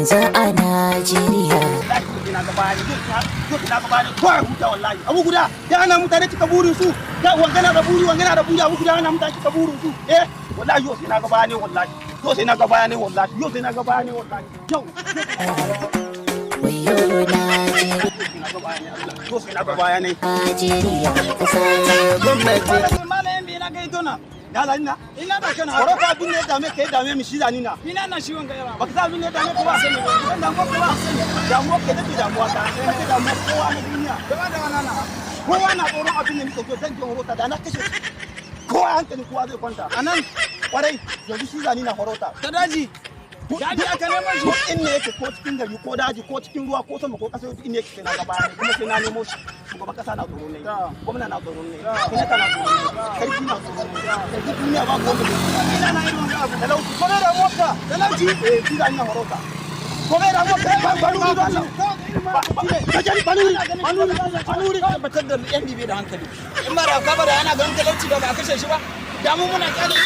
Yanzu a Najeriya. Ina ga bayani duk, ina ga bayani ko ya huta. Wallahi abu guda ya ana mutane cika burin su. Ya wangana da buri, wangana da buri, abu guda ana mutane cika burin su. Eh, wallahi yau sai na ga bayani, wallahi yau sai na ga bayani, wallahi yau sai na ga bayani, wallahi yau. Wayo Najeriya. Na ga bayani, Allah, yau sai na ga bayani. Najeriya kasa ta gwamnati. Malamin bi na kai tona. Na zani na. Ina da kana. Koro ka abin ne dame ka, dame mi shi zani na. Ina na shi wanga yara. Baka sa abin ne dame ka ba. Sani ba damuwa ka ba, damuwa ka take, damuwa ka take, damuwa kowa na duniya. Da da wannan na. Kowa na tsoron abin da nake so. Zan je horota da na kashe kowa, hankali kowa zai kwanta. Anan? Kwarai, yanzu shi zani na horota. Ta daji. Daji aka neman shi. Ko in ne yake, ko cikin gari, ko daji, ko cikin ruwa, ko sama, ko kasa, duk inda yake sai na gaba ne, kuma sai na nemo shi. Shugaban kasa na tsoro ne, gwamna na tsoro ne, sanata na tsoro ne, sarki na tsoro ne, sarki duniya ba gwamna. Ina na irin wanga abu. Talauci. Ko da mota. Talauci. Eh, shi zani na horota. Ko bai da mota ba, ba nuri ba Allah ka jari, ba nuri, ba nuri, ba nuri. Tabbatar da yan bibe da hankali. In ba da ka ba da ana ganin talauci da ba a kashe shi ba. Da mu muna kyale.